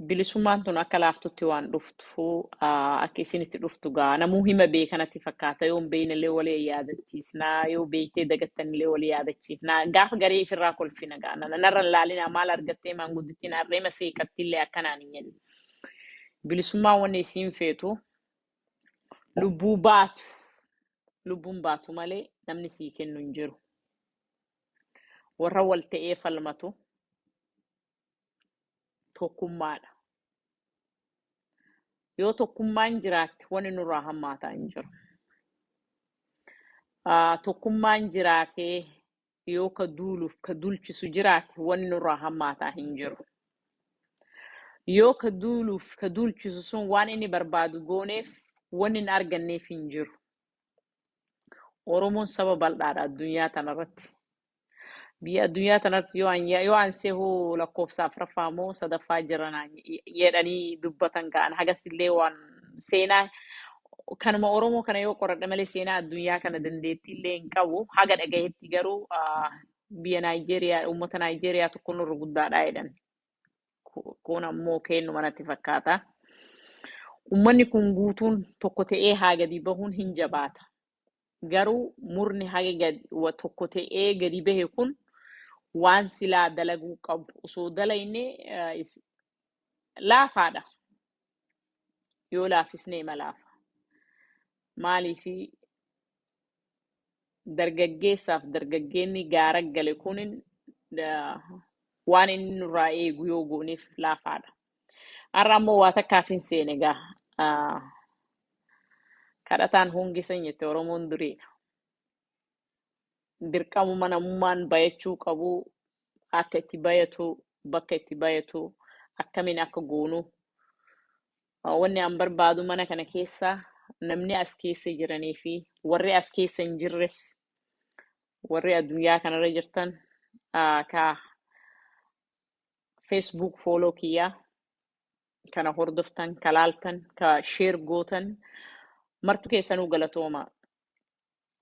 Bilisummaan tun akka laaftutti waan dhuftu, akka isinitti dhuftu gaa namuu hima beekanatti fakkaata. Yoo hin beeknellee walii yaadachiisnaa, yoo beektee dagattanillee walii yaadachiifnaa. Gaafa garee ifirraa kolfina gaa narra hin laalinaa, maal argattee maanguddittiin harreema seeqattillee akkanaan hin jenne. Bilisummaan wanni isiin feetu lubbuu baatu, lubbuun baatu malee namni sii kennu hin jiru. Warra wal ta'ee falmatu tokkummaadha. Yoo tokkummaan jiraatte, wanni nurraa hammaataa hin jiru. Tokkummaan jiraatee yoo ka duuluuf ka duulchisu jiraate, wanni nurraa hammaataa hin jiru. Yoo ka duuluuf ka duulchisu sun waan inni barbaadu gooneef, wanni hin arganneef hin jiru. Oromoon saba bal'aadha addunyaa tanarratti. Biyya addunyaa tanarratti yoo an sehuu lakkoofsa afuraffaa moo sadaffaa jiran jedhanii dubbatan ga'an, hagasillee waan seenaa kanuma Oromoo kana yoo qoradhe malee seenaa addunyaa kana dandeettii illee hin qabu. Haga dhagahetti garuu biyya Naayijeeriyaa, uummata Naayijeeriyaa tokko nurra guddaadha jedhan. Kun ammoo kennuma natti fakkaata. Uummanni kun guutuun tokko ta'ee haa gadi bahuun hin jabaata. Garuu murni haga gadi tokko ta'ee gadi bahe kun waan silaa dalaguu qabu osoo dalayne laafaadha. Yoo laafisne ima laafa. Maaliifi dargaggeessaaf dargaggeenni gaara gale kunin waan inni nurraa eegu yoo gooneef laafaadha. Har'a ammoo waa takkaaf hin seene gaa. Kadhataan hongisan jette Oromoon duriidha. Dirqamuma namummaan bayachuu qabu, akka itti bayatu, bakka itti bayatu, akkamiin akka goonu. Wanni an barbaadu mana kana keessa namni as keessa jiranii fi warri as keessa hin jirres, warri addunyaa kanarra jirtan, ka Facebook follow kiyyaa kana hordoftan, ka laaltan, ka share gootan martu keessanuu galatooma.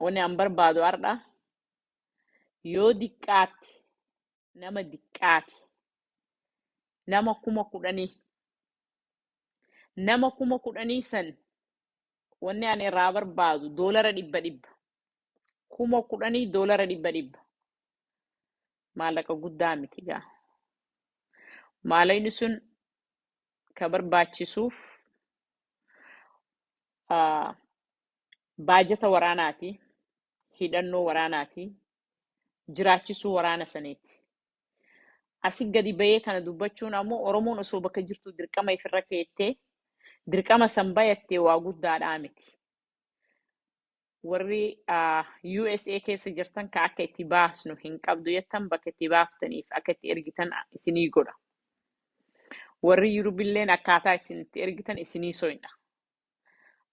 Wanni an barbaadu har'a yoo diqqaatti, nama diqqaati, nama 10,000, nama 10,000 san wanni ani irraa barbaadu doolara dhibba dhibba, 10,000 doolara dhibba dhibba. Maallaqa guddaa miti gaa. Maallaqni sun ka barbaachisuuf baajata waraanaati, hidhannoo waraanaati, jiraachisuu waraana saniiti. Asi gadi bahee kana dubbachuun ammoo Oromoon osoo bakka jirtu dirqama ifirra keettee dirqama san bayattee waa guddaadhaa miti. Warri USA keessa jirtan ka akka itti baasnu hin qabdu jettan, bakka itti baaftaniif akka itti ergitan isinii godha. Warri Yurubilleen akkaataa isin itti ergitan isinii soyna.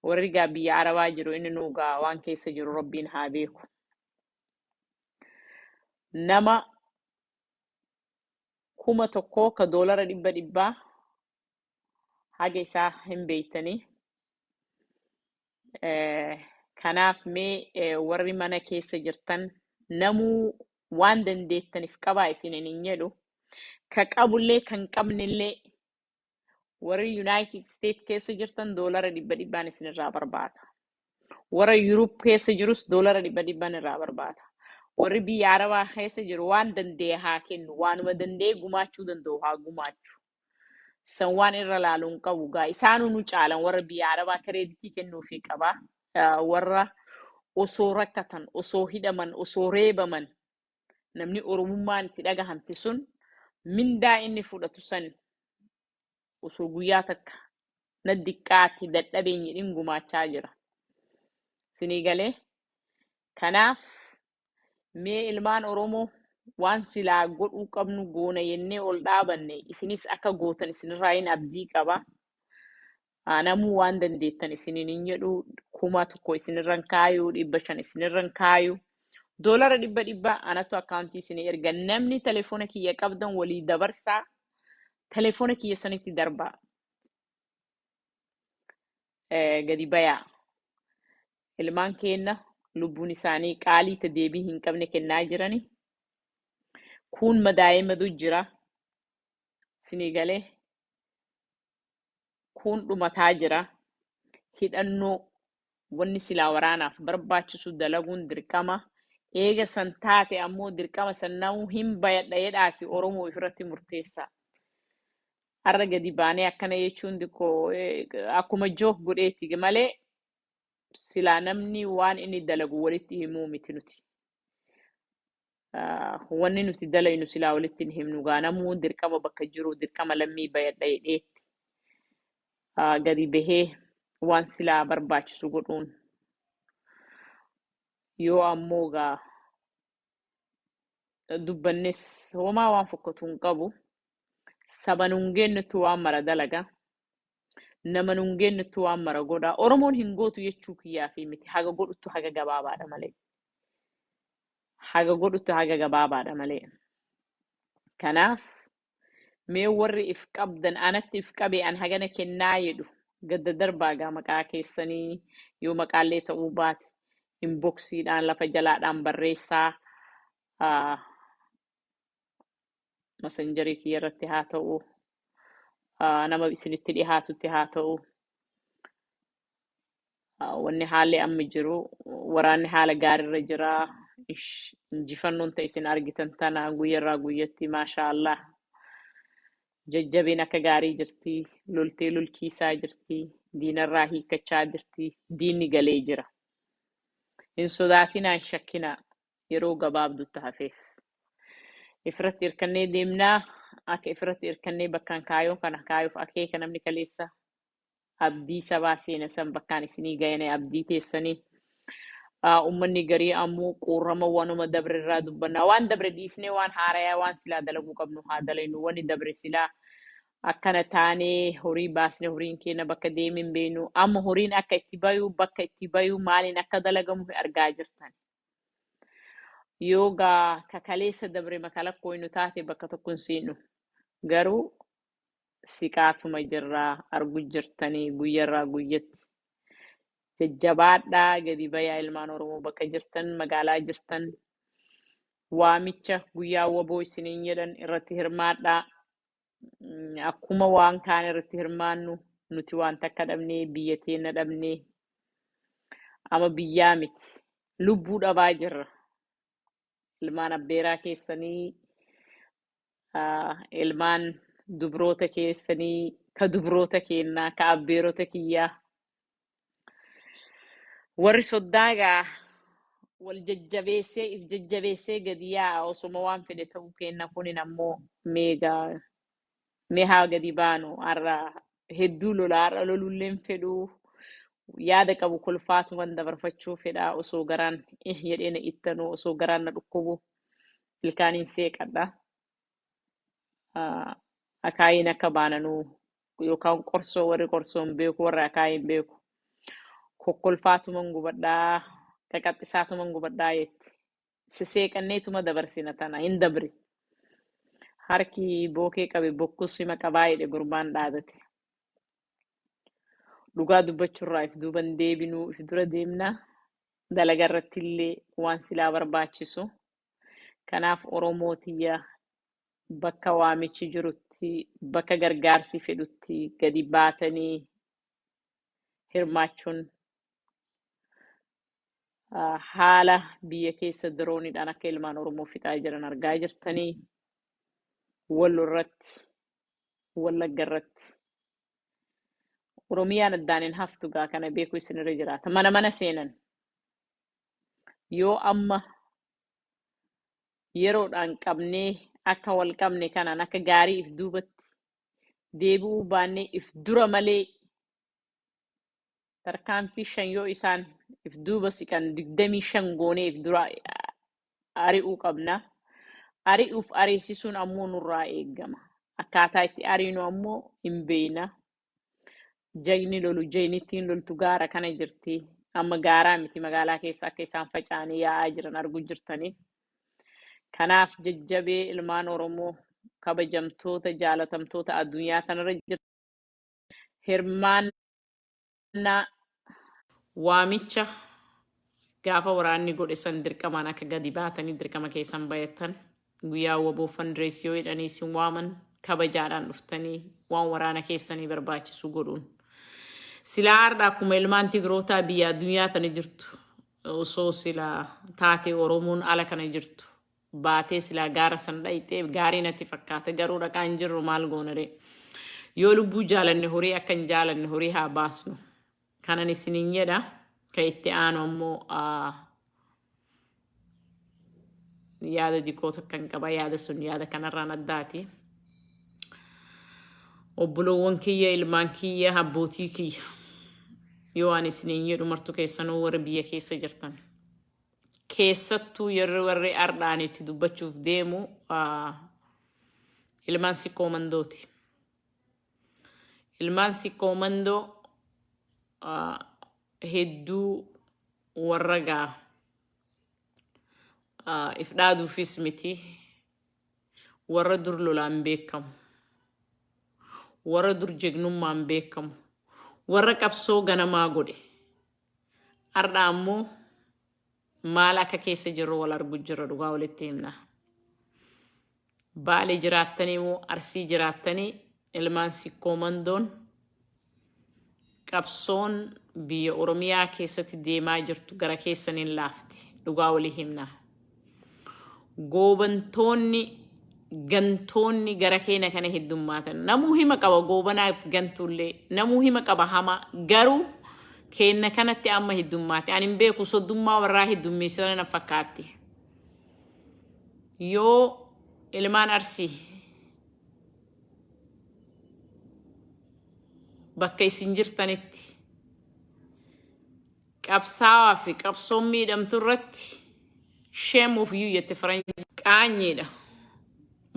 Warri gaa biyya Arabaa jiru inni nuu gaa waan keessa jiru Rabbiin haa beeku. Nama 1000 ka doolara dhibba dhibbaa haga isaa hin beeytanii. Kanaaf mee warri mana keessa jirtan namuu waan dandeettaniif qabaa isiniin hin jedhu. Ka qabullee kan qabnellee, warri United States keessa jirtan doolara dhibba dhibbaan isinirraa barbaada. Warra Europe keessa jirus doolara dhibba dhibbaan irraa barbaada. Warri biyya Arabaa keessa jiru waan danda'e haa kennu. Waanuma danda'e gumaachuu danda'u haa gumaachu. San waan irra laaluu hin qabu gaa. Isaanuu nu caalan, warra biyya Arabaa credit kennuufii qaba. Warra osoo rakkatan, osoo hidhaman, osoo reebaman, namni Oromummaan itti dhagahamte sun mindaa inni fudhatu san osoo guyyaa takka na diqqaatti dadhabeen jedhin gumaachaa jira. Sinii galee? Kanaaf mee ilmaan Oromoo, waan silaa godhuu qabnu goona jennee ol dhaabanne, isinis akka gootan isinirraa hin abdii qaba. Namuu waan dandeettan isiniin hin jedhu, 1000 isinirran kaayuu, 500 isinirran kaayuu. Doolara dhibba dhibba anatu akkaawuntii isinii erga. Namni telefoona kiyya qabdan walii dabarsaa, telefoona kiyya sanitti darbaa. Gadi bayaa. Ilmaan keenna lubbuun isaanii qaalii ta deebii hin qabne kennaa jirani. Kuun madaa'ee madu jira. Isinii galee? Kun dhumataa jira. Hidhannoo wanni silaa waraanaaf barbaachisu dalaguun dirqama. Eega san taate ammoo dirqama san namuu hin bayadha jedhaati Oromoo ofirratti murteessa. Har'a gadi baanee akkana jechuun xiqqoo akkuma jook godheeti malee silaa namni waan inni dalagu walitti himuu miti nuti. Wanni nuti dalaynu silaa walitti hin himnu, gaa namuu dirqama bakka jiru dirqama lammii bayadha jedheetti gadi bahee waan silaa barbaachisu godhuun, yoo ammoo gaa dubbannes homaa waan fokkatu hin qabu. Saba nun geenyutti waan mara dalaga. Nama nun geenyutti waan mara godha. Oromoon hin gootu jechuu kiyyaa fi miti. Haga godhuttu haga gabaabaadha malee. Haga godhuttu haga gabaabaadha malee. Kanaaf mee warri if qabdan, anatti if qabe, an hagana kennaa jedhu gadda darbaa gaa maqaa keessanii, yoo maqaallee ta'uu baate inboxiidhaan lafa jalaadhaan barreessaa, Messengerii kiyya irratti haa ta'u, nama isinitti dhihaatutti haa ta'u. Wanni haalli amma jiru, waraanni haala gaariirra jira. Injifannoon ta'e isin argitan tana guyyarraa guyyatti, maashaa Allah. Jajjabeen akka gaarii jirti. Loltee lolchiisaa jirti. Diinarraa hiikkachaa jirti. Diinni galee jira. Hin sodaatinaa, hin shakkinaa, yeroo gabaabdutti hafeef. Ifirratti hirkannee deemnaa. Akka ifirratti hirkannee bakkaan kaayoo kana kaayoof akeeka namni kaleessa abdii sabaa seena san bakkaan isinii gayane abdii teessanii. Uummanni garii ammoo quurrama waanuma dabre irraa dubbannaa. Waan dabre dhiisnee waan haarayaa waan silaa dalaguu qabnu haa dalaynu. Wanni dabre silaa akkana taanee horii baasnee horiin keenya bakka deeme hin beeknu. Amma horiin akka itti bayu, bakka itti bayu, maaliin akka dalagamu argaa jirtan. Yoo gaa kakaleessa dabre makalakkoo nu taate bakka tokko hin seenu. Garuu siqaatuma jirraa, argu jirtanii guyyarraa guyyatti. Jajjabaadhaa, gadi bayaa, ilmaan Oromoo bakka jirtan, magaalaa jirtan, waamicha guyyaa waboo isiniin jedhan irratti hirmaadhaa. Akkuma waan kaan irratti hirmaannu, nuti waan takka dhabnee, biyya teenya dhabnee, amma biyyaa miti, lubbuu dhabaa jirra. Ilmaan abbeeraa keessanii, ilmaan dubroota keessanii, ka dubroota keennaa, ka abbeerota kiyyaa. Warri soddaa gaa wal jajjabeessee if jajjabeessee gadi yaa'a osuma waan fedhe ta'uu kenna. Kunin ammoo meegaa mee haa gadi baanu. Har'a hedduu lola, har'a lolulleen fedhuu yaada qabu kolfaatuman dabarfachuu fedha. Osoo garaan jedhee na ittanuu, osoo garaan na dhukkubu ilkaaniin seeqadha. Akaayiin akka baananuu yookaan qorsoo, warri qorsoo hin beeku, warri akaayiin beeku kokkolfaatuman gubadhaa, qaqaxxisaatuman gubadhaa jetti. Siseeqanneetuma dabarsina tana hin dabri. Harki bookee qabe bokkus sima qabaa jedhe gurbaan dhaadate. Dhugaa dubbachuurraa if duuban deebinuu, if dura deemna. Dalaga irratti illee waan silaa barbaachisu. Kanaaf Oromoo tiyya, bakka waamichi jirutti, bakka gargaarsi fedhutti gadi baatanii hirmaachuun, haala biyya keessa dirooniidhaan akka ilmaan Oromoo fixaa jiran argaa jirtanii, Wallo irratti, Wallagga irratti. Oromiyaan addaan hin haftu gaa, kana beekuu isinirra jiraata. Mana mana seenan. Yoo amma yeroodhaan qabnee akka wal qabne kanaan akka gaarii if duubatti deebi'uu baannee, if dura malee tarkaanfii 5 yoo isaan if duuba siqan, 25 goonee if dura ari'uu qabna. Ari'uuf ariisisuun ammoo nurraa eeggama. Akkaataa itti ariinu ammoo hin beeyna. Jagni lolu, jaynittiin loltu gaara kana jirti. Amma gaaraa miti, magaalaa keessa akka isaan faca'anii yaa'aa jiran arguu jirtanii. Kanaaf jajjabee ilmaan Oromoo, kabajamtoota jaalatamtoota addunyaa kanarra jirtan, hirmaannaa waamicha gaafa waraanni godhe san dirqamaan akka gadi baatanii dirqama keessan bayattan, guyyaa waboo fundraise yoo jedhanii isin waaman. Kabajaadhaan dhuftanii waan waraana keessanii barbaachisu godhuun. Silaa har'a akkuma ilmaan Tigrootaa biyya addunyaa tana jirtu osoo silaa taate, Oromoon ala kana jirtu baatee silaa gaara san dhayxee gaarii natti fakkaata. Garuu dhaqaa hin jirru, maal goonare? Yoo lubbuu jaalanne, horii akka hin jaalanne horii haa baasnu. Kanan isiniin jedha. Ka itti aanu ammoo yaada diqoo takkan qaba. Yaada sun yaada kanarraan addaati. Obboloowwan kiyya, ilmaan kiyya, abbootii kiyya, yoo ani isiniin jedhu, martu keessanuu warri biyya keessa jirtan, keessattuu yeroo warri ardhaan itti dubbachuuf deemu ilmaan Sikkoo Mandooti. Ilmaan Sikkoo Mandoo hedduu warra gaa if dhaaduufis miti, warra dur lolaan beekamu, warra dur jegnummaan beekamu, warra qabsoo ganamaa godhe, har'a ammoo maal akka keessa jirru wal argu jira. Dhugaa walitti himna. Baalee jiraattanii moo Arsii jiraattanii, ilmaan Sikkoo Mandoon, qabsoon biyya Oromiyaa keessatti deemaa jirtu gara keessaniin laafti. Dhugaa walii himna. Goobantoonni, gantoonni gara keenya kana heddummaatan. Namuu hima qaba goobanaaf gantuullee. Namuu hima qaba hamaa. Garuu keenya kanatti amma heddummaate. Ani hin beeku, soddummaa warraa heddummeessana na fakkaatti. Yoo ilmaan Arsii bakka isin jirtanitti qabsaawaa fi qabsoon miidhamtu irratti, shame of you jette faranji, qaanyiidha.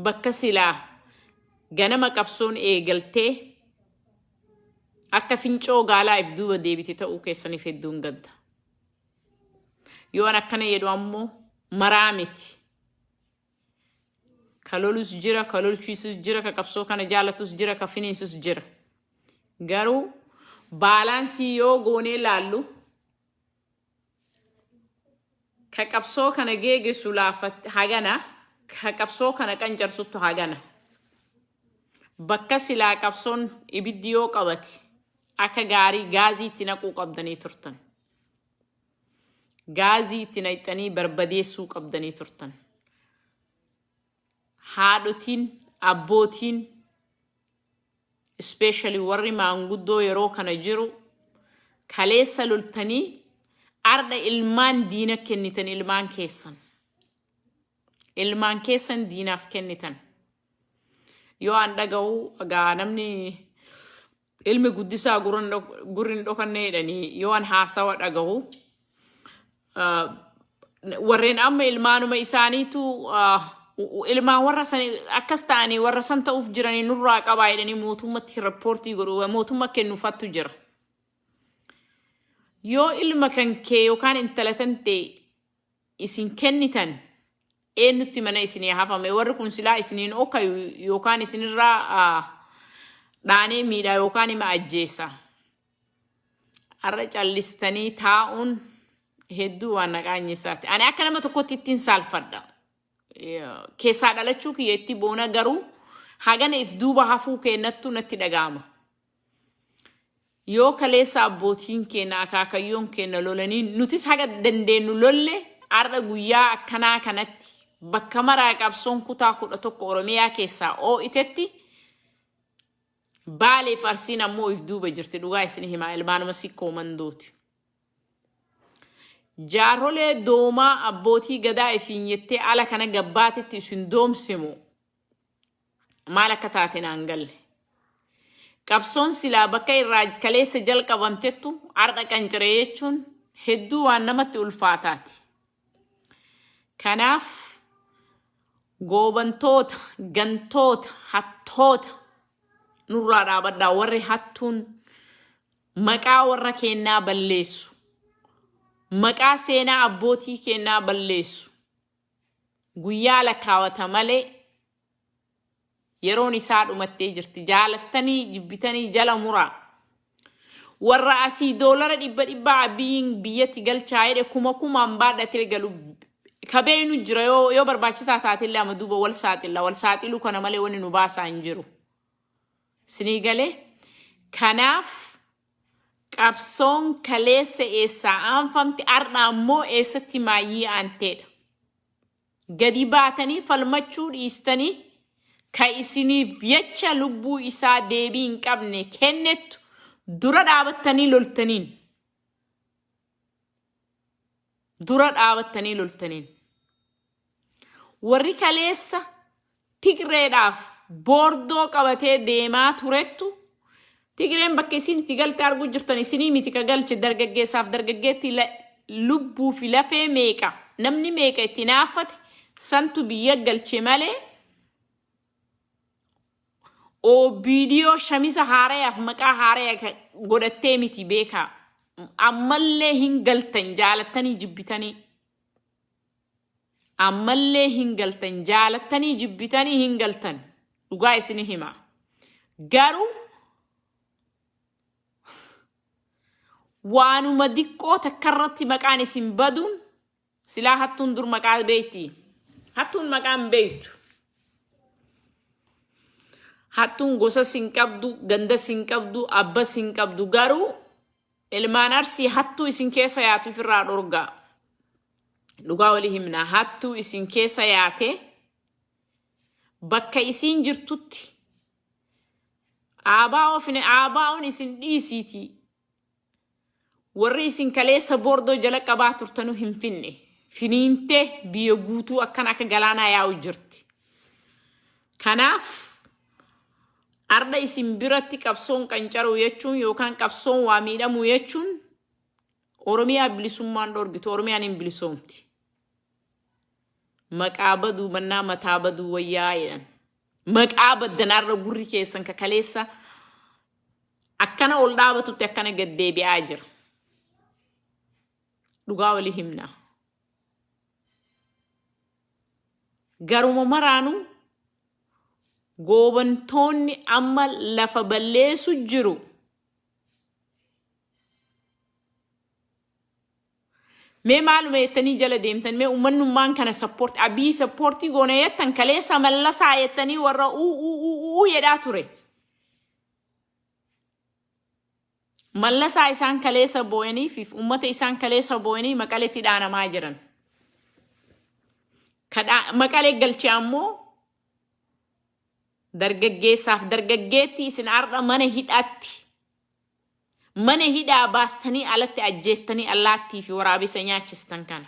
Bakka silaa ganama qabsoon eegaltee akka fincoo gaalaa if duuba deebite ta'uu keessaniif hedduun gadda. Yoo an akkana jedhu ammoo maraa miti. Ka lolus jira, ka lolchiisus jira, ka qabsoo kana jaalatus jira, ka finiinsus jira. Garuu balance yoo goonee laallu, ka qabsoo kana geegessu laafat hagana, ka qabsoo kana qancarsuttu hagana. Bakka silaa qabsoon ibiddi yoo qabate akka gaarii gaazii itti naquu qabdanii turtan. Gaazii itti naqxanii barbadeessuu qabdanii turtan. Haadhotiin, abbootiin, especially warri maanguddoo yeroo kana jiru, kaleessa loltanii ardha ilmaan diina kennitan ilmaan keessan. Ilmaan keessan diinaaf kennitan. Yoo an dhaga'u egaa, namni ilmi guddisaa gurri hin dhokanne jedhanii, yoo an haasawa dhaga'u, warreen amma ilmaanuma isaaniitu ilmaan warra san akkas ta'anii warra san ta'uuf jiranii nurraa qabaa jedhanii mootummatti report godhu, mootummaa kennuufattu jira. Yoo ilma kan kee yookaan intala tan ta'e isin kennitan, eenyutti mana isinii hafame? Warri kun silaa isiniin okayu yookaan isinirraa dhaanee miidhaa yookaan ima ajjeesa. Har'a callistanii taa'uun hedduu waan naqaanyisaati. Ani akka nama tokkotti ittiin saalfadha. Keessaa dhalachuu kiyya itti boona, garuu hagana if duuba hafuu kennattu natti dhaga'ama. Yoo kaleessa abbootiin keenya, akaakayyoon keenya lolanii, nutis haga dandeenyu lolle, har'a guyyaa akkanaa kanatti bakka maraa qabsoon kutaa 11 Oromiyaa keessaa oo'itetti, Baaleef Arsiin ammoo if duuba jirti. Dhugaa isin himaa, ilmaanuma Sikkoo Mandooti. Jaarrolee doomaa abbootii gadaa ifiin jettee ala kana gabbaatetti isin doomsimu maal akka taate naan galle. Qabsoon silaa bakka irraa kaleessa jalqabamtettu har'a qancire jechuun hedduu waan namatti ulfaataati. Kanaaf goobantoota, gantoota, hattoota nurraa dhaabadhaa. Warri hattuun maqaa warra keennaa balleessu, maqaa seenaa abbootii keennaa balleessu, guyyaa lakkaawata malee yeroon isaa dhumattee jirti. Jaalattanii jibbitanii jala muraa. Warra asii doolara dhibba dhibbaa Abiyyiin biyyatti galchaa jedhe kuma kumaan baadhatee galu. Ka beeynu jira yoo barbaachisaa taatellee amma duuba wal saaxilla. Wal saaxiluu kana malee wanni nu baasaa hin jiru. Isinii galee? Kanaaf qabsoon kaleessa eessaa aanfamte har'a ammoo eessatti maayyii aanteedha. Gadi baatanii falmachuu dhiistanii ka isiniif jecha lubbuu isaa deebii hin qabne kennettu dura dhaabattanii loltaniin. Dura dhaabattanii loltaniin. Warri kaleessa Tigreedhaaf boordoo qabatee deemaa turettu Tigreen bakka isin itti galte arguu jirtan isinii miti ka galche dargaggeessaaf dargaggeetti lubbuu fi lafee meeqa namni meeqa itti naaffate santu biyya galche malee OBDO shamisa haarayaaf maqaa haaraya ka godhattee miti beekaa. Ammallee hin galtan jaalattanii jibbitanii. Ammallee hin galtan jaalattanii jibbitanii hin galtan. Dhugaa isini hima. Garuu waanuma diqqoo takkarratti maqaan isin baduun silaa hattuun dur maqaa beekti. Hattuun maqaa hin beektu. Hattuun gosas hin qabdu, gandas hin qabdu, abbas hin qabdu. Garuu ilmaan Arsii hattuu isin keessa yaatu ifirraa dhorgaa. Dhugaa walii himna. Hattuu isin keessa yaate bakka isiin jirtutti ABO'n isin dhiisiitii. Warri isin kaleessa boordoo jala qabaa turtanuu hin finne. Finiintee biyya guutuu akkan akka galaanaa yaa'u jirti. Kanaaf arda isin biratti qabsoon qancaruu jechuun yookaan qabsoon waa miidhamuu jechuun Oromiyaa bilisummaan dhorgitu Oromiyaan hin bilisoomti. Maqaa baduu mannaa mataa baduu wayyaa jedhan. Maqaa baddan arra gurri keessan ka kaleessa akkana ol dhaabatutti akkana gad deebi'aa jira. Dhugaa walii himna. Garuma maraanuu goobantoonni amma lafa balleessu jiru. Mee maaluma jettanii jala deemtan mee ummannummaan kana support Abiy supportii goona jettan kaleessa Mallasaa jettanii warra uu uu uu uu jedhaa ture. Mallasaa isaan kaleessa boo'anii fi ummata isaan kaleessa boo'anii Maqaleetti dhaanamaa jiran. Maqalee galchee ammoo dargaggeessaaf dargaggeettii isin har'a mana hidhaatti mana hidhaa baastanii alatti ajjeeftanii allaattii fi waraabessa nyaachistan kana.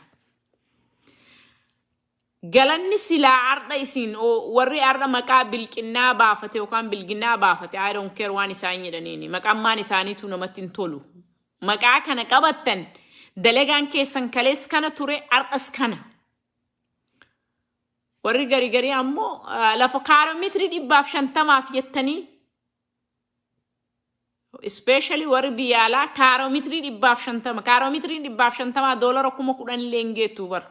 Galanni silaa har'a isin warri har'a maqaa bilqinnaa baafate yookaan bilginnaa baafate, I don't care waan isaan jedhaniini, maqaan isaaniitu namatti hin tolu. Maqaa kana qabattan dalagaan keessan kalees kana ture, har'as kana. Warri garii garii ammoo lafa kaaroomeetirii 150f jettanii, especially warri biyya alaa, kaaroomeetirii 150, kaaroomeetiriin 150 doolara 10,000 illee hin geettu bara.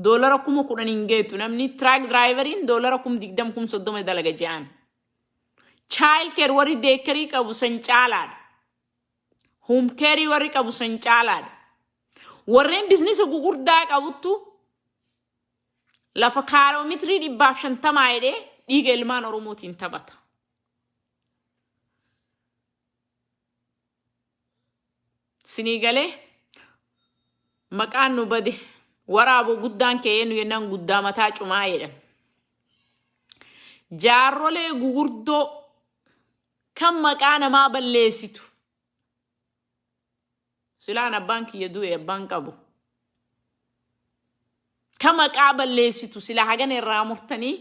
Doolara 10,000 hin geettu. Namni truck driveriin doolara 20,000, 30,000 dalaga je'an. Child care warri daycareii qabu san caalaadha. Home careii warri qabu san caalaadha. Warreen businessa gugurdaa qabuttu lafa kaaroomeetirii 150 jedhee dhiiga ilmaan Oromootiin taphata. Sinii galee maqaan nu bade waraaboo guddaan ka'ee nu jennaan guddaa mataa cumaa jedhan. Jaarrolee gugurdoo kan maqaa namaa balleessitu. Silaan abbaan kiyya du'e abbaan qabu. Kan maqaa balleessitu sila hagana irraa murtanii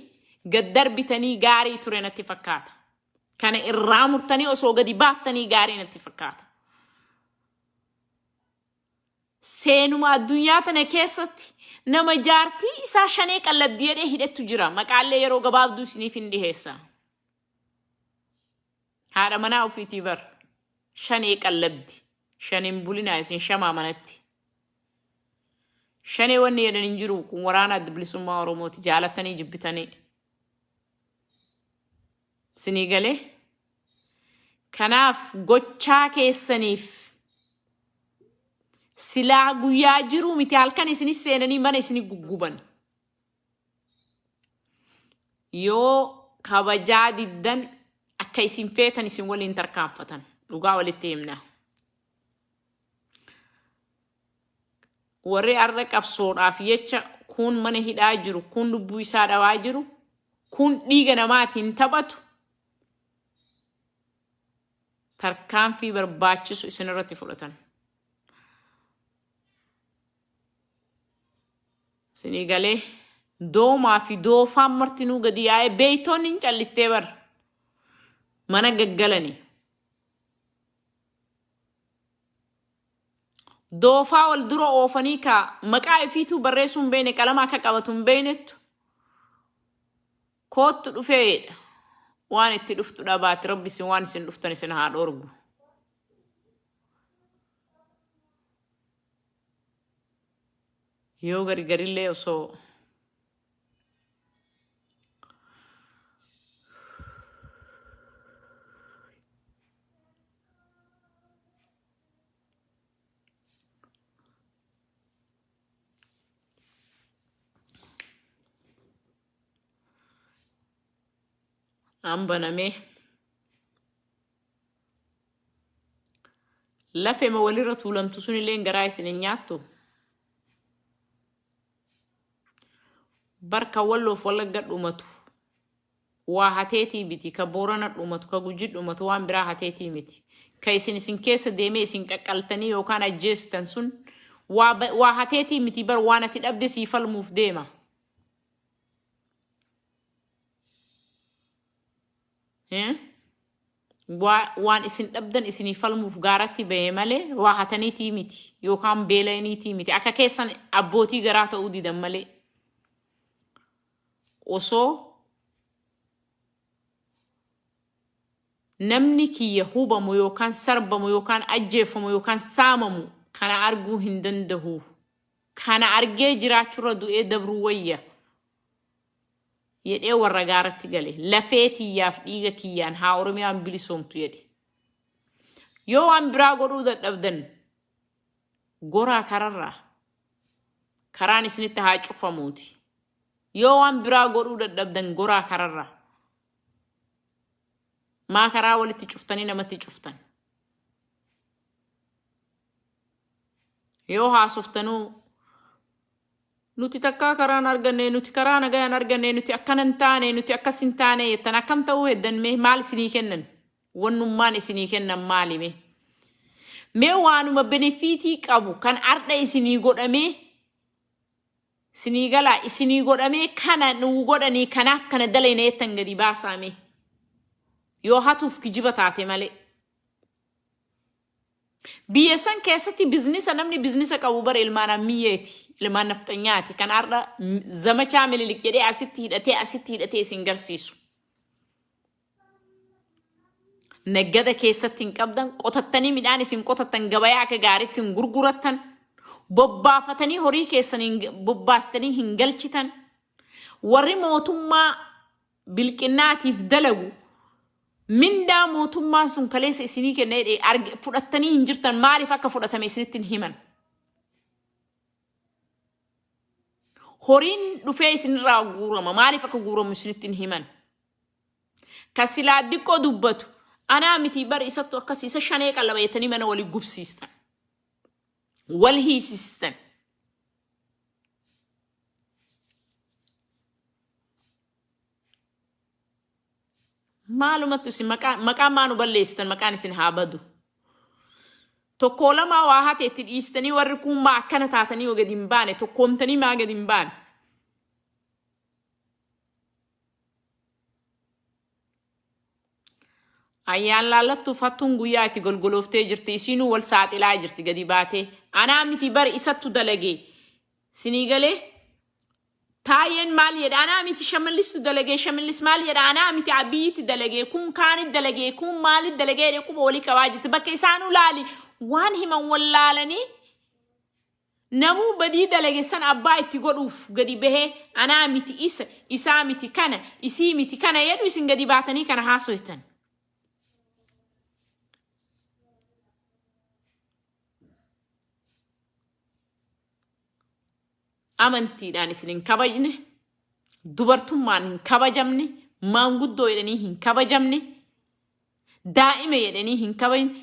gad darbitanii gaarii ture natti fakkaata. Kana irraa murtanii osoo gadi baaftanii gaarii natti fakkaata. Seenuma addunyaa tana keessatti nama jaartii isaa shanee qallabdi jedhee hidhettu jira. Maqaallee yeroo gabaabduu isiniif hin dhiheessa. Haadha manaa ofiitii bar shanee qallabdi. Shaneen bulinaa isin shamaa manatti. Shanee wanni jedhan hin jiru, kun waraana Adda Bilisummaa Oromooti jaalattanii jibbitanii. Isinii galee? Kanaaf gochaa keessaniif Silaa guyyaa jiruu miti halkan isinis seenanii mana isini gugguban. Yoo kabajaa diddan akka isin feetan isin waliin tarkaanfatan. Dhugaa walitti himna. Warri har'a qabsoodhaaf jecha kuun mana hidhaa jiru, kuun lubbuu isaa dhabaa jiru, kuun dhiiga namaatiin taphatu tarkaanfii barbaachisu isin irratti fudhatan. Isinii galee doomaa fi doofaan martinuu gadi yaa'ee beeytoonni hin callistee bar mana gaggalanii. Doofaa wal dura oofanii ka maqaa ifiituu barreessuu hin beekne qalama akka qabatu hin beeknettu koottu dhufeedha. Waan itti dhuftu dhabaati rabbi isin waan isin dhuftan isin haa dhoorgu. Yoo gargarillee osoo An banamee lafema walirra tuulamtu sunillee garaa isin hin nyaattu. Barka walloof wallagga dhumatu. Waa hateetii miti, ka Boorana dhumatu, ka Gujii dhumatu waan biraa hateetii miti. Ka isin isin keessa deemee isin qaqqaltanii yookaan ajjeestan sun waa, waa hateetii miti bar waan ati dhabde sii falmuuf deema. Eh? Waa, waan isin dhabdan isinii falmuuf gaaratti bahe malee waa hataniitii miti yookaan beela'aniitii miti. Akka keessan abbootii garaa ta'uu didan malee. Osoo namni kiyya hubamu yookaan sarbamu yookaan ajjeefamu yookaan saamamu kana arguu hin dandahu. Kana argee jiraachurra du'ee dabruu wayya jedhee warra gaaratti gale. Lafee tiyyaaf dhiiga kiyyaan haa Oromiyaan bilisoomtu jedhe. Yoo waan biraa godhuu dadhabdan goraa kararraa. Karaan isinitti haa cufamuuti. Yoo waan biraa godhuu dadhabdan goraa kararraa. Maa karaa walitti cuftanii namatti cuftan. Yoo haasoftanuu nuti takkaa karaan arganne nuti karaa nagayaan arganne nuti akkana hin taane nuti akkas hin taane jettan akkam ta'uu heddan mee maal isinii kennan wannummaan isinii kennan maali mee mee waanuma benefiitii qabu kan ardha isinii godhamee isinii galaa isinii godhamee kana nuu godhanii kanaaf kana dalayna jettan gadi baasaa mee yoo hatuuf kijiba taate malee. Biyya san keessatti biznisa namni biznisa qabu bara ilmaan ammiyyeeti. Ilmaan nafxanyaati. Kan har'a zamachaa mililik jedhee asitti hidhatee asitti hidhatee isin garsiisu. Naggada keessatti hin qabdan qotattanii midhaan isin qotattan gabayaa akka gaariitti hin gurgurattan. Bobbaafatanii horii keessan bobbaastanii hin galchitan. Warri mootummaa bilqinnaatiif dalagu mindaa mootummaan sun kaleessa isinii kenna jedhe fudhattanii hin jirtan maaliif akka fudhatame isinitti hin himan. Horiin dhufee isinirraa guurama maaliif akka guuramu isinitti hin himan. Ka silaa diqqoo dubbatu anaa miti bar isattu akkas isa shanee qallaba jettanii mana walii gubsiistan. Wal hiisistan. Maalumatti isin maqaa maqaan maa nu balleessitan maqaan isin haa badu. Tokkoo lamaa waa hate itti dhiistanii warri kuun maa akkana taatanii yoo gadi hin baane tokkoomtanii maa gadi hin baane. Ayyaan laallattuuf hattuun guyyaa itti golgolooftee jirti isiinuu wal saaxilaa jirti gadi baatee. Anaa miti bari isattu dalagee. Sinii galee Taayyeen maal jedha anaa miti shamallistu dalagee shamallis maal jedha anaa miti abiyyitti dalagee kun kaanit dalagee kun maalit dalagee jedhee quba walii qabaa jirti bakka isaanuu laali waan himan wallaalanii namuu badii dalage san abbaa itti godhuuf gadi bahee anaa miti isa isaa miti kana isii miti kana jedhu isin gadi baatanii kana haasoytan. Amantiidhaan isin hin kabajne, dubartummaan hin kabajamne, maanguddoo jedhanii hin kabajamne, daa'ima jedhanii hin kabajne.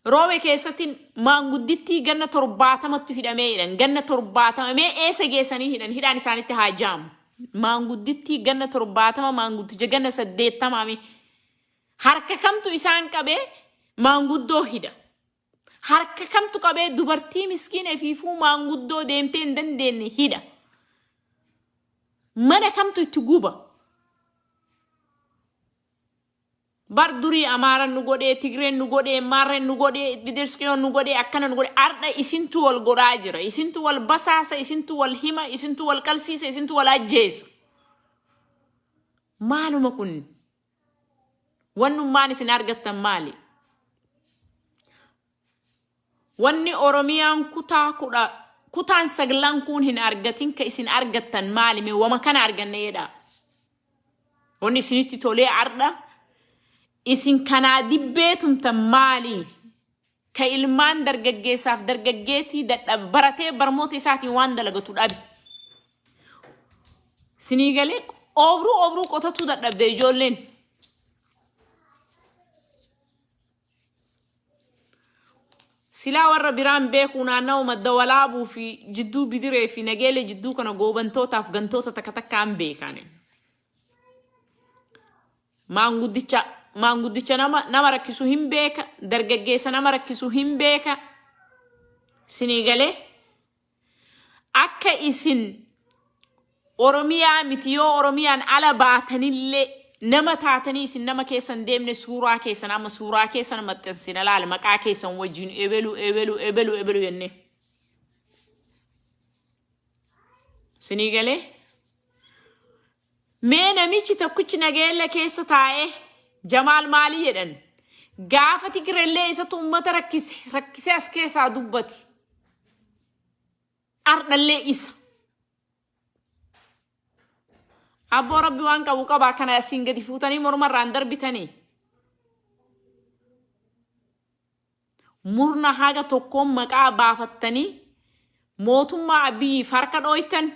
Roobe keessatti maanguddittii ganna 70tti hidhamee jedhan. Ganna 70 mee eessa geessanii hidhan? Hidhaan isaanitti haa jaamu. Maanguddittii ganna 70, maanguddicha ganna 80 mee harka kamtu isaan qabee maanguddoo hidha? Harka kamtu qabee dubartii miskiina ifiifuu maanguddoo deemtee hin dandeenye hidha? Mana kamtu itti guba? Bar durii Amaaran nu godhee, Tigreen nu godhee, Maarreen nu godhee, Bidirsiqiyoon nu godhee, akkana nu godhee. Ardha isintu wal godhaa jira. Isintu wal basaasa, isintu wal hima, isintu wal qalsiisa, isintu wal ajjeesa. Maaluma kun? Wannummaan isin argattan maali? Wanni Oromiyaan kutaa kudha kutaan saglan kuun hin argatin ka isin argattan maali? Mee wama kana arganne jedhaa. Wanni isinitti tolee ardha isin kanaa dibbee tumtan maali? Ka ilmaan dargaggeessaaf dargaggeetii dadhab baratee barmoota isaatiin waan dalagatu dhabe. Sinii galee oobruu oobruu qotatuu dadhabde ijoolleen. Silaa warra biraan beekuu naannawa madda walaabuu fi jidduu bidiree fi nageelee jidduu kana goobantootaaf gantoota takka takkaan beekaane. Maanguddicha maanguddicha nama nama rakkisu hin beeka, dargaggeessa nama rakkisu hin beeka. Sinii galee akka isin Oromiyaa miti yoo Oromiyaan ala baatanillee nama taatanii isin nama keessan deemne suuraa keessan amma suuraa keessan maxxansina laala maqaa keessan wajjin ebelu ebelu ebelu ebelu jennee. Sinii galee? Mee namichi tokkichi nageella keessa taa'ee Jamaal maalii jedhan gaafa Tigirellee isatu ummata rakkise rakkisee as keessaa dubbate. Ardhallee isa. Abboo rabbi waan qabu qabaa kana asiin gadi fuutanii mormarraan darbitanii. Murna haga tokkoon maqaa baafattanii mootummaa Abiyyiif harka dhooytan.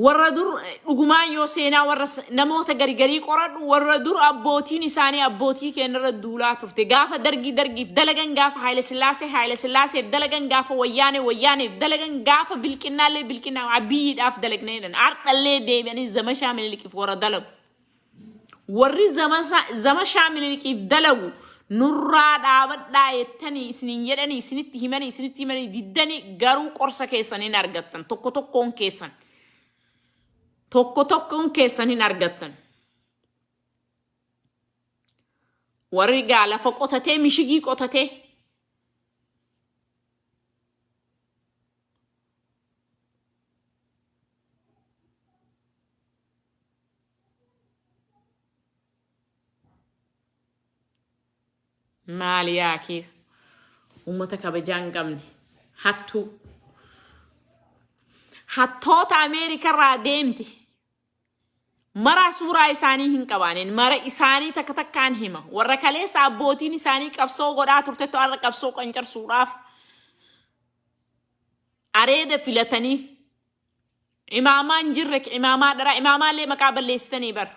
Warra dur dhugumaan yoo seenaa warra namoota gari garii qoradhu warra dur abbootiin isaanii abbootii keenyarra duulaa turte gaafa dargii dargiif dalagan gaafa Haayile Sillaasee Haayile Sillaaseef dalagan gaafa wayyaanee wayyaaneef dalagan gaafa bilqinnaallee bilqinnaa Abiyyiidhaaf dalagne jedhan har'allee deebi'anii zamashaa Minilikiif warra dalagu. Warri zamashaa Minilikiif dalagu nurraa dhaabadhaa jettanii isiniin jedhanii isinitti himanii isinitti himanii diddanii garuu qorsa keessan hin argattan tokko tokkoon keessan. Tokko tokkoon keessan hin argattan. Warri gaa lafa qotatee mishigii qotatee Maali yaa kee uummata kabajaa hin qabne hattuu hattoota Ameerikarraa deemte maraa suuraa isaanii hin qabaaneen mara isaanii takka takkaan hima warra kaleessa abbootiin isaanii qabsoo godhaa turtettu har'a qabsoo qancarsuudhaaf areeda filatanii Imaamaa hin jirre imaamaa dharaa imaamaallee maqaa balleessitanii bar.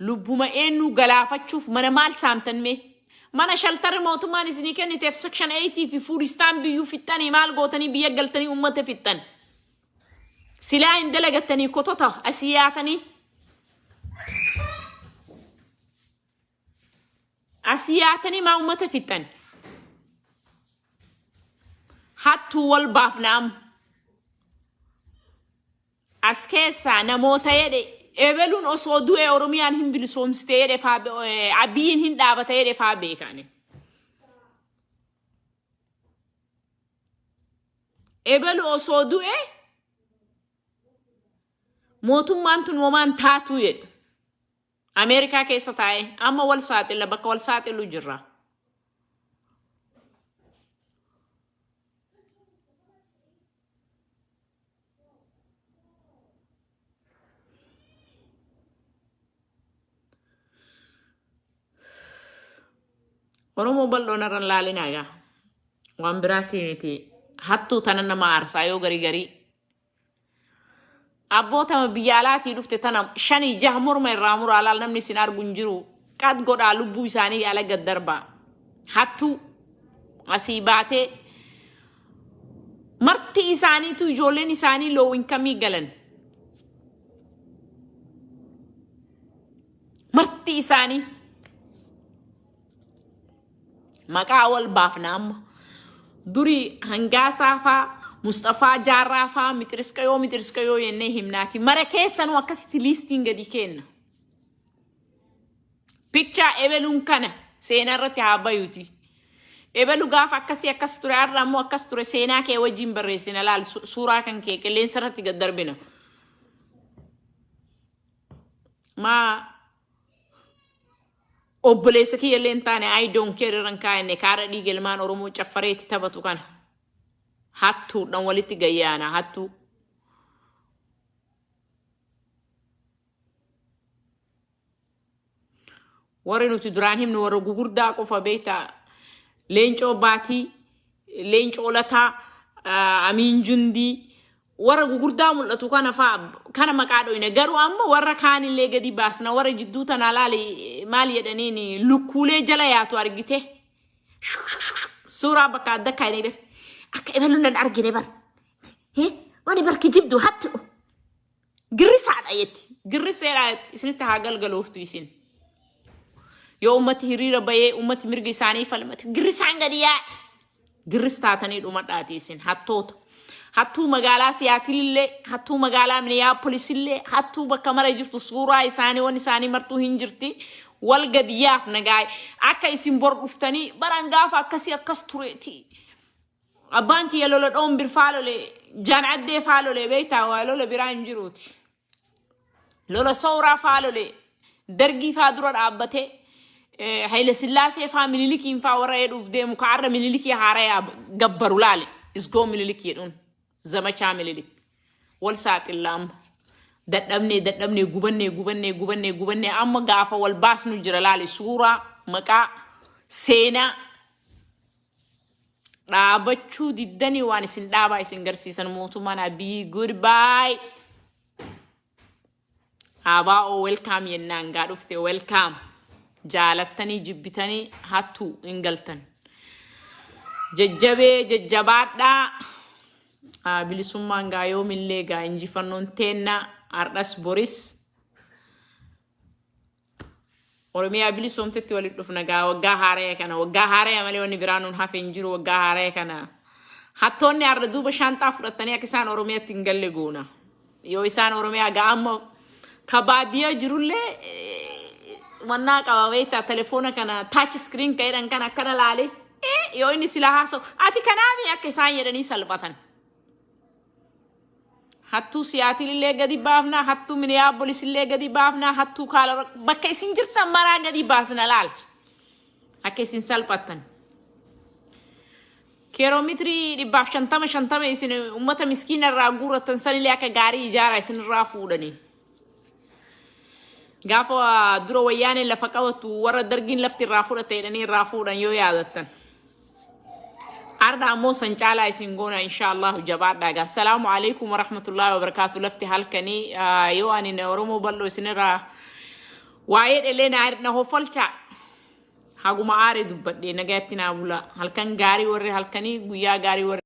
Lubbuma eenyuu galaafachuuf mana maal saamtan mee? Mana shaltarri mootummaan isinii kenniteef section 8 fi fuuristaan biyyuu fixxanii maal gootanii biyya galtanii uummata fixxan. Silaa hin dalagattanii kotota asii yaatanii. Asii yaatanii maa uummata fixxan? Hattuu wal baafna amma. As keessaa namoota jedhe ebeluun osoo du'e Oromiyaan hin bilisoomsite jedhe faa Abiyyiin hin dhaabata jedhe faa beekani. Ebelu osoo du'e mootummaan tun womaan taatuu jedhu. Ameerikaa keessa taa'ee amma wal saaxilla bakka wal saaxilu jirra. Oromoo bal'oon irra hin laalinaa gaa. Waan biraatii miti. Hattuu tana nama aarsaa yoo garii garii. Abbootama biyya alaatii dhufte tana shanii jaha morma irraa muraa laal namni isin argu hin jiru. Qad godhaa lubbuu isaanii ala gad darbaa. Hattuu asii baatee marti isaaniitu ijoolleen isaanii low income galan. Marti isaanii maqaa wal baafna amma. Durii hangaasaa faa Mustafaa Jaarraa faa mixiriskayoo mixiriskayoo jennee himnaati. Mara keessanuu akkasitti liistiin gadi kenna. Picture ebeluun kana seenaa irratti haa bayuti. Ebelu gaafa akkasii akkas ture har'a ammoo akkas ture seenaa kee wajjin barreessina laal suuraa kan kee qilleensa irratti gad darbina. Maa obboleessa kiyya illee hin taane I don't care irra hin kaa'enne kaara dhiiga ilmaan Oromoo caffareetti taphatu kana. Hattuudhaan walitti gayyaana hattuu. Warri nuti duraan himnu warra gugurdaa qofa beektaa. Leencoo Baatii, Leencoo Lataa, Amiin Jundii warra gugurdaa mul'atu kana fa'a kana maqaa dhoyna. Garuu amma warra kaanillee gadi baasna warra jidduu tanaa laali maal jedhaniin lukkuulee jala yaatu argite. Suuraa bakka adda kaa'anii bar. Akka ebaluun nan argine bar. Wani bar kijibdu hattu. Girrisaadha jetti. Girriseedha isinitti haa galgalooftu isin. Yoo ummati hiriira bahee ummati mirga isaanii falmate girrisaan gadi yaa'e. Girris taatanii dhumadhaati isin hattoota. Hattuu magaalaa Siyaatilillee, hattuu magaalaa Miniyaapolisillee, hattuu bakka mara jirtu suuraa isaanii waan isaanii martuu hin jirti. Wal gadi yaafna gaa'e. Akka isin bor dhuftanii baran gaafa akkasii akkas tureeti. Abbaan kiyya lola dhoombir faa lole, jaan addee faa lole beektaa waa lola biraa hin jiruuti. Lola sooraa faa lole, dargii faa dura dhaabbatee, Haile Sillaasee faa Minilikiin faa warra jedhuuf deemu kaarra Minilikii haaraya gabbaru laale. Isgoo Minilik jedhuun zamachaa Minilik. Wal saaxilla amma. Dadhabnee dadhabnee gubannee gubannee gubannee gubannee amma gaafa wal baasnu jira laale suuraa maqaa seenaa dhaabachuu diddanii waan isin dhaabaa isin garsiisan mootummaan Abiy goodbye. ABO welcome yennaan gaa dhufte welcome. Jaalattanii jibbitanii hattuu hin galtan. Jajjabee jajjabaadhaa. Bilisummaan gaa yoomillee gaa injifannoon teenna har'as boris. Oromiyaa bilisoomtetti walitti dhufna gaa waggaa haaraya kana waggaa haaraya malee wanni biraa nuun hafe hin jiru waggaa haaraya kana hattoonni har'a duuba shaanxaa fudhatanii akka isaan Oromiyaatti hin galle goona yoo isaan Oromiyaa gaa amma ka baadiyyaa jirullee wannaa qaba beektaa telefoona kana touch screen ka jedhan kana akkana laale yoo inni silaa haasa'u ati kanaami akka isaan jedhanii salphatan. Hattuu Siyaatil illee gadi baafna, hattuu Miniyaapolis illee gadi baafna, hattuu Kaalora bakka isin jirtan maraa gadi baasna laal. Akka isin salphattan. Keeroomitrii 150 50 isin uummata miskiina irraa guurrattan sanillee akka gaarii ijaaraa isin irraa fuudhanii. Gaafa dura wayyaaneen lafa qabattu warra dargiin lafti irraa fudhate jedhanii irraa fuudhan yoo yaadattan. Arda ammoo san caalaa isin goona insha Allahu jabaadhaa gaa. Salaamu alaikum warahmatullahi wabarakaatu lafti halkanii yoo ani Oromoo bal'oo isinirraa waa'ee dhelee na hoffolchaa. Haguma aaree dubbadhee nagayatti naa bula. Halkan gaarii warri halkanii guyyaa gaarii warri.